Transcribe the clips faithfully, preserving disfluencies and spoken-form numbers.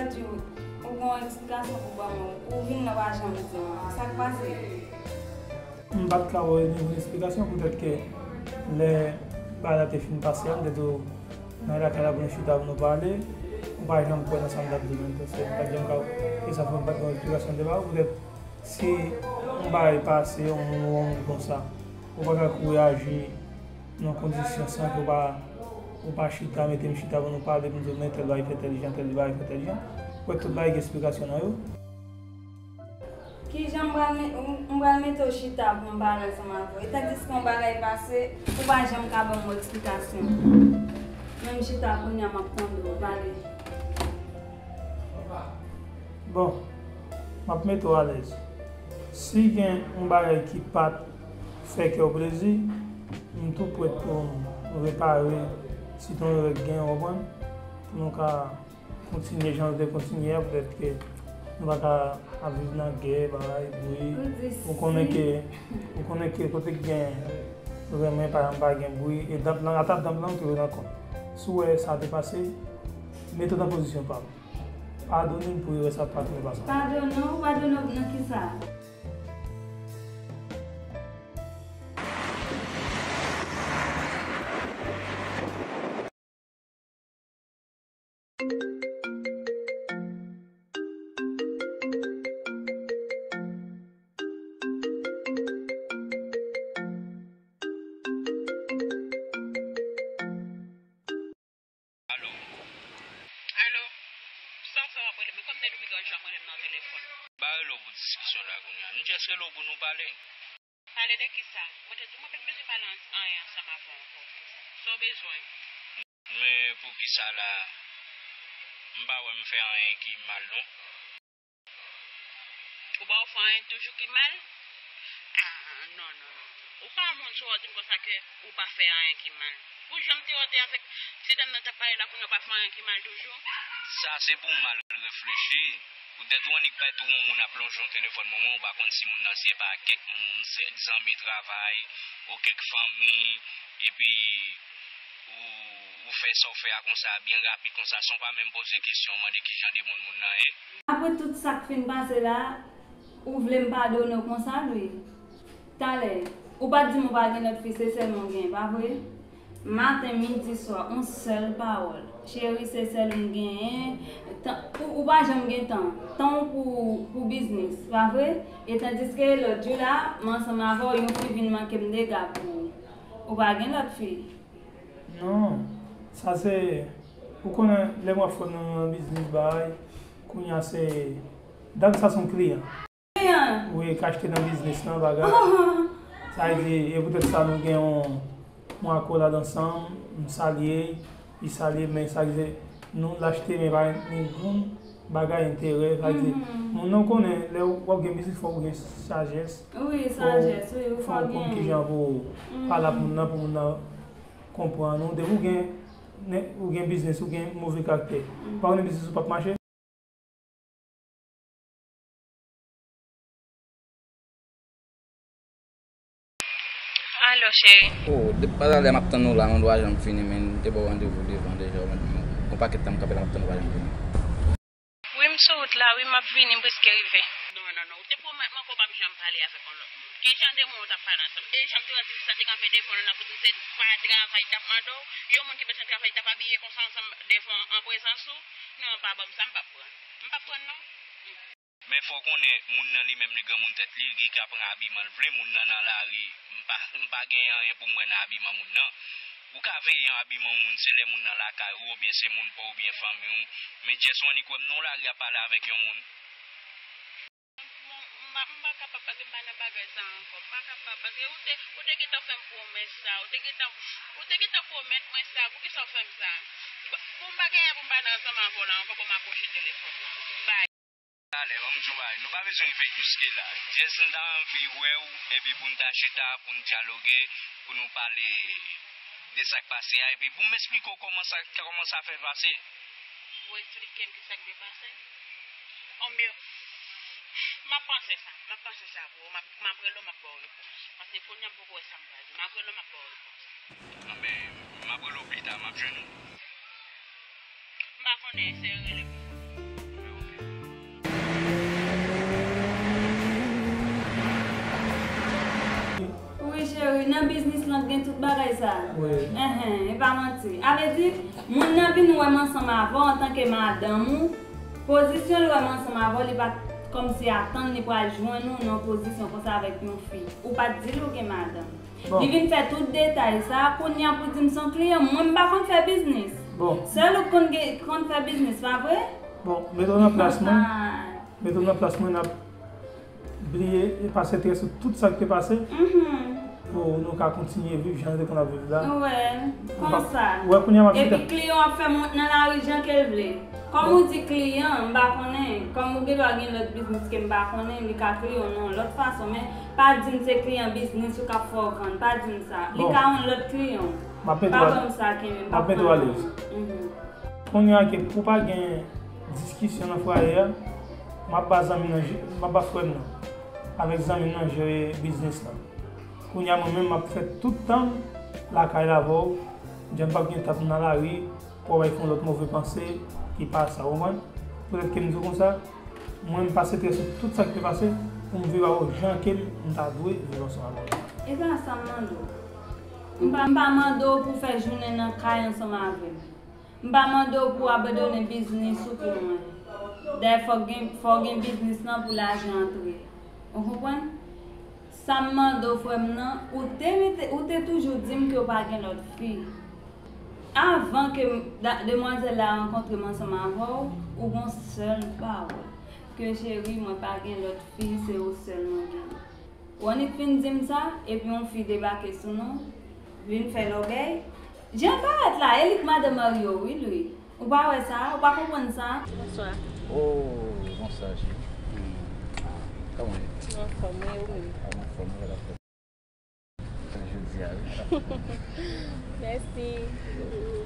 Ou gen yon eksplikasyon pou ban mwen, ou vin la pa janm di mwen. Sa k pase? M pa t ka ba w yon esplikasyon poutèt ke lè bagay la te fin pase a, m te di w nan lakay la pou nou chita pou nou pale, ou pa janm kwè nan sa m t ap di w menm, paske m pa t janm ka, e sa fè m pa t gen yon esplikasyon m te ba w, poutèt si yon bagay pase, yon moun, yon moun konsa, ou pa ka kouri aji nan kondisyon san ke w pa, ou pa chita, mete m chita pou nou pale, pou m di w men tèl bagay fè tèl jan, tèl bagay fè tèl jan. Ou wè tout bagay gen esplikasyon nan yo. Kijan m pral me-, m pral mete w chita pou m pale ansanm avè w? Etandiske yon bagay pase, ou pa janm ka ban m yon eksplikasyon. Men m chita kounye a, m ap tande w pale. Bon, m ap mete w alèz. Si gen yon bagay ki pa t fè kè w plezi, m tou prèt pou m repare si te yon erè k gen, w konprann? Pou nou ka kontinye jan nou te kontinye a, poutèt ke nou pa ka ap viv nan gè, bagay, bri. Ou konnen ke, ou konnen ke kote k gen renmen, pa janm pa gen bri. E danp lan, ata danp lan, ou te nan kont. Si w wè sa te pase, mete w nan pozisyon pa m. Padone m pou erè sa pa t pase. Padone w? Padone w nan kisa? Alo? Alo? Sa w fè w ap rele m? Kòm te di w pa janm rele m nan telefòn. M pa rele w pou diskisyon la kounye a. M jis rele w pou nou pale. Pale de kisa? Mwen te di w mwen pa t bezwen pale an-, anyen ansanm avè w ankò. Sa w bezwen? Men poukisa la, m pa wè m fè anyen ki mal non. Ou pa wè w fè anyen toujou ki mal? Ah, non, non, non. Ou pa moun sa w di m konsa ke ou pa fè anyen ki mal. Pou jan m te wè w te avèk ti dam nan t ap pale la, kounye a w pa fè anyen ki mal toujou? Sa se pou w mal reflechi. Poutèt ou annik bay tou yon moun ap lonje yon telefòn, moman ou pa konn si moun nan se pa kèk moun, se zanmi travay, ou kèk fanmi, epi ou, ou fè sa w fè a konsa, byen rapid konsa, san w pa menm poze kesyon, mande ki jan de moun moun nan ye. Apre tout sa k fin pase la, ou vle m padone w konsa, Louis? Talè, ou pa t di m ou pa gen lòt fi, se sèl mwen w gen, pa vre? Maten, midi, swa, yon sèl pawòl. Cheri, se sèl ou m genyen. Tan, ou, ou pa janm gen tan. Tan w pou, pou biznis, pa vre? E tandiske lòt jou la, m ansanm avè w, yon fi vin manke m dega pou ou. Ou pa gen lòt fi? Non, sa se, ou konnen, lè m ap fè nan biznis bagay, kounye a se, dam sa se yon kliyan. Wi, k achte nan biznis lan, bagay. Sa vle di, e poutèt sa nou gen yon, yon akolad ansanm, m salye, li salye, men sa vle di, nou l achte, men pa ni yon bagay enterè, sa vle di, moun nan konnen, lè w ap gen biznis, fòk ou gen sajès. Wi, sajès, wi, ou fòk ou konn kijan pou pale ak moun nan, pou moun nan konprann ou. Depi ou gen, ou gen biznis, ou gen move karaktè. Pa konnen biznis ou p ap mache. Alo, cheri. Oh, depi talè m ap tann ou la, nou pa janm fini, men m te ba w randevou devan deja, ou konn, yon pakèt tan m kanpe la, m ap tann ou pa janm vini. Wi, m sou wout la, wi, m ap vini, m prèske rive. Non, non, non, ou te pwomèt mwen ke w p ap janm pale avèk yon lòt moun. Ki jan de moun ou t ap pale ansanm? E jan m te wè ti fi sa te kanpe devan w nan kote m te di pa travay t ap mande w, yon moun ki bezwen travay t ap abiye konsa ansanm devan w an prezans ou? Non, pa ban m sa, m p ap pran. M p ap pran non. Men fò w konnen, moun nan li menm li granmoun tèt li, li ka pran abiman l vle, moun nan nan lari, m pa, m pa gen anyen pou m wè nan abiman moun nan. Ou ka veye yon abiman moun, se lè moun nan lakay ou, oubyen se moun pa w, oubyen fanmi w. Men Jess, ou annik wè m nan lari ap pale avèk yon moun. M, m, m pa kapab, paske m pa nan bagay sa ankò. M pa kapab, paske ou te, ou te gentan fè m pwomès sa, ou te gentan, ou te gentan pwomèt mwen sa, poukisa w fè m sa? Pou m pa genyen pou m pale ansanm avè w la ankò, pou m akwoche telefòn nan. Bay. Talè, ban m di w bagay, nou pa bezwen rive jiske la. Jess, m ta anvi wè w, epi pou n ta chita, pou n dyaloge, pou nou pale de sa k pase a, epi pou m esplike w kòman sa, kòman sa fè pase. Ou esplike m ki sa k te pase? Anben, m ap panse sa, m ap panse sa pou ou, m ap, m ap rele w, m ap ba w repons. Paske kounye a m poko wè sa m pral di, m ap rele w, m ap ba w repons. Anben, m ap rele w pita, m ap jwenn ou. M pa konnen, eseye rele m. Nan biznis lan gen tout bagay sa. Wi. Enhen, e pa manti. A vle di, moun nan vin wè m ansanm avè w antanke madanm ou, pozisyon l wè m ansanm avè w, li pa t kòmsi atann li pral jwenn ou nan pozisyon konsa avèk yon fi. Ou pa t di l ou gen madanm. Bon. Li vin fè tout detay sa, kounye a pou di m se yon kliyan, mwen m pa konn fè biznis. Bon. Sèl ou k konn gen, konn fè biznis, pa vre? Bon, mete w nan plas mwen. Ah. Mete w nan plas mwen, n ap bliye e pase trè sou tout sa k te pase. Mhm. Pou nou ka kontinye viv jan nou te konn ap viv la. Wè, konsa. Wè, kounye a m ap chita. Epi kliyan ap fè m wont nan lari jan ke l vle. Kòm ou di kliyan, m pa konnen. Kòm ou gendwa gen lòt biznis ke m pa konnen, li ka kliyan w nan yon lòt fason, men pa di m se kliyan biznis ou k ap fè w vann. Pa di m sa. Li ka yon lòt kliyan. M ap mete w alèz. Pa ban m sa, kenbe m, m p ap vann non. Mhm. Kounye a ke pou pa gen diskisyon nan fwaye a, m ap ba zanmi nan je-, m ap ba frè m nan avèk zanmi m nan jere biznis la. Kounye a mwen menm m ap fè tout tan m lakay la avè w, jan m p ap gen tan pou m nan lari, pou w al fè yon lòt move panse ki pa sa, ou konprann? Poutèt ke m di w konsa, mwen m pase trè sou tout sa k te pase pou m viv avè w jan ke m ta dwe viv ansanm avè w. E pa sa m mande w. M pa, m pa mande w pou w fè jounen nan kay ansanm avè m. M pa mande w pou w abandone biznis ou pou mwen. Dayè, fòk gen, fò w gen biznis lan pou lajan antre. Ou konprann? Sa m mande w, frè m nan, ou te mete, ou te toujou di m ke w pa gen lòt fi. Avan ke m, da-, demwazèl la rankontre m ansanm avè w, ou gon sèl pawòl. Ke cheri, mwen pa gen lòt fi, se ou sèl mwen gen. Ou annik fin di m sa, epi yon fi debake sou nou, vin fè lògèy. Jan l parèt la, e li k madanm Mario, wi, Louis. Ou pa wè sa, ou pa konprann sa. Bonswa. Oh, bonswa, cheri. Kòman w ye? Mwen anfòm, wi, ou menm? Ah, mwen anfòm, wi, la fè. Jodi a, wi. Mèsi.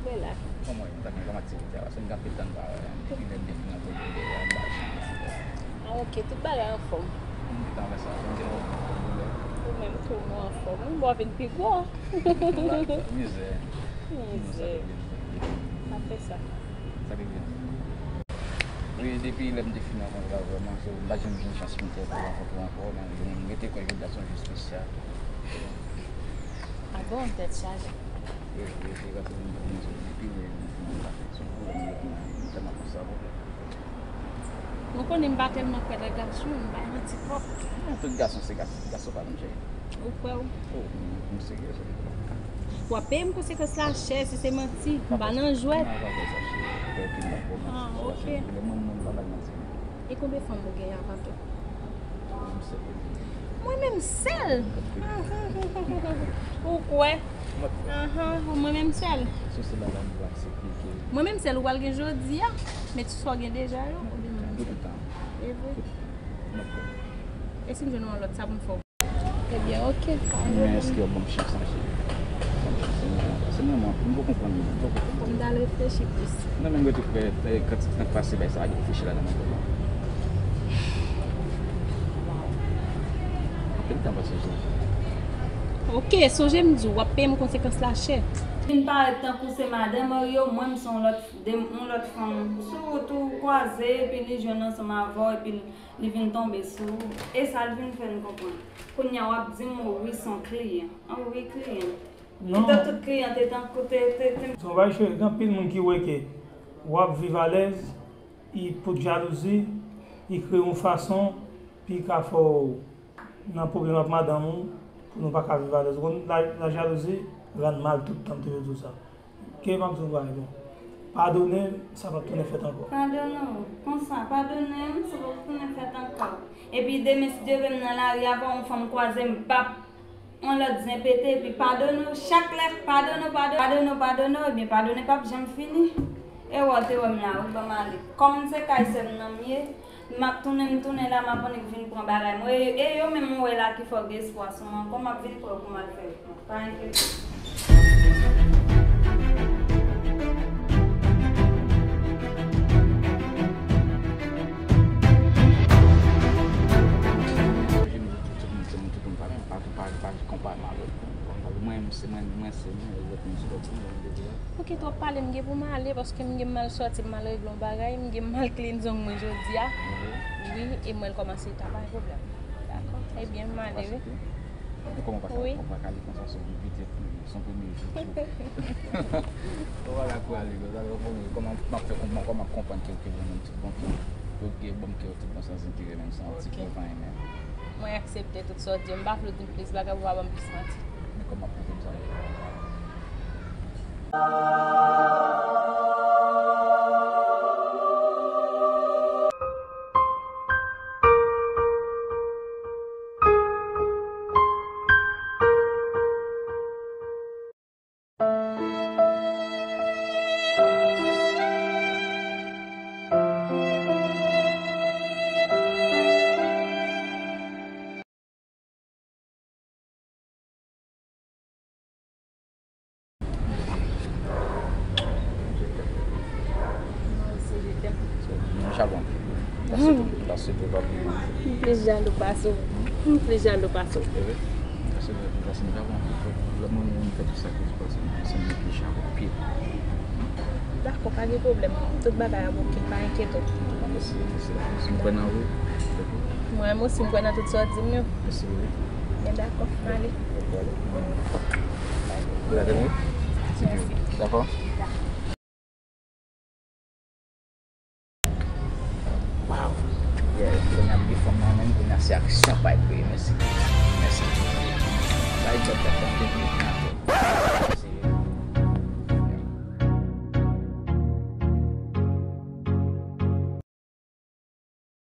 Mwen la. Kòman w ye? Kòman aktivite a? Paske m gen anpil tan m pa wè w. Depi lè m te fin rankontre w, m pa janm wè w. Ah, ok, tout bagay anfòm. M gentan wè sa, m te wè w. Ou menm tou, nou anfòm. Wi, bon, w vin pi gwo. Mizè. Mizè. Pa fè sa. Sa te byen. Wi, depi lè m te fin rankontre w la, vrèman, so, m pa janm jwenn chans pou m te rankontre w ankò, men m rete kwè jodi a se yon jou espesyal. Ah bon, tèt chaje. Wi, wi, wi, paske m, m, depi lè m fin rankontre w la, se yon pwoblèm m rete, m tèlman konsa, pwoblèm. Ou konnen m pa tèlman kwè nan gason, m bay manti twòp. Non, tout gason se gason, gason pa menm cheri. Ou kwè w? Oh, m, m serye, cheri. W ap peye m konsekans la chè, si se manti, m pa nan jwèt. Non, pa fè sa, cheri. Ou kwè ke m pa fè manti. Ah, ok. Lè mwen, mwen, m pa bay manti. E konbyen fanm ou genyen avan tou? Mwen menm sèl. Mwen menm sèl? Ou kwè? Mwen kwè. Ahan, mwen menm sèl. Si se bagay m pou aksepte ke. Mwen menm sèl ou pral gen jodi a, men ti sa w gen deja yo, oubyen mwen menm sèl? Yo tout tan. E vre? Mwen kwè. E si m jwenn yon lòt, sa pou m fè w? Ebyen, ok, pa gen pwoblèm. Men èske w ban m chans lan, cheri? Ban m chans lan, se mwen, mwen, m poko konprann, m poko konprann. Fò m t al reflechi plis. Non, men m rete kwè, eh, kantite tan k pase, bay sa, pa gen reflechi ladan non, vrèman. Anpil tan pase, cheri. Ok, sonje m di w, w ap peye m konsekans la chè. Vin parèt tankou se madan Mario, mwen m se yon lòt, de, yon lòt fanm. Sou wout ou kwaze, epi li jwenn ansanm avè w, epi l Li vin tonbe sou ou. E sa l vin fè n konprann. Kounye a w ap di m, o wi, se yon kliyan. O wi, kliyan. Non. Pito tout kliyan te tankou te, te, te. Se yon bagay cheri, gen anpil moun ki wè ke w ap viv alèz, li pot jalouzi, li kreye yon fason pou li ka fè w nan pwoblèm ak madanm ou, pou nou pa ka viv alèz. Ou konn, la, la jalouzi rann mal tout tan, m toujou di w sa. Ke m ap di w bagay, bon. Padone m, sa p ap tounen fèt ankò. Padone w. Konsa, padone m, sa p ap tounen fèt ankò. Epi demen, si Dye vle, m nan lari avè w, yon fanm kwaze m, bap, yon lòt zen pete, epi padone w, chak lè, padone w, padone, padone w, padone w, ebyen, padone p ap janm fini. E wè w te wè m la, wi, ban m ale. Kòm se kay sè m nan m ye, M ap tounen, m tounen la, m ap annik vin pran bagay mwen. E, e yo menm mwen wè la ki fè w gen espwa sou mwen ankò, m ap vin pran pou m al fè vit mwen. Pa enkyete. Mwen menm se mwen, mwen se mwen, lòt moun se lòt moun, mwen deja. Ok, twòp pale, m gen pou m ale, paske m gen m al sòti, m al regle yon bagay, m gen m al clean zong mwen jodi a. Mhm. Wi, e mwen l kòmanse ta pa gen pwoblèm. Dakò. Ebyen, m ale, wi. Kòman w pa ka, wi, kòman w pa ka ale konsa, se yon vizit, se yon premye jou tou. Ou pa ka kou ale konsa, ou konprann kòman m ap fè konprann, kòman m ap konprann ke ou te yon nonm tout bon, ke ou gen bon kè, ou tout bon sans enterè, menm san yon ti, ok, pwen pa renmen. Mwen aksepte tout sa w di m. M pa vle w di m plis bagay pou w pa ban m plis manti. Men kòman w ap pwouve m sa? Mwen osi, je t'aime. M plis jalou pase w. M plis jalou pase w. Dakò, pa gen pwoblèm. Tout bagay ap oke, pa enkyete w. Mèsi, mèsi, mèsi. M kwè nan ou. Mwen menm osi, m kwè nan tout sa w di m yo. Mèsi, wi. Byen, dakò, m ale. Ou gade mwen? Mèsi. Dakò? Waw. Yeah, kounye a m gen fanm nan menm, kounye a se aksyon pa vre. Mèsi. Mèsi. Bay djòb pa fè anpil.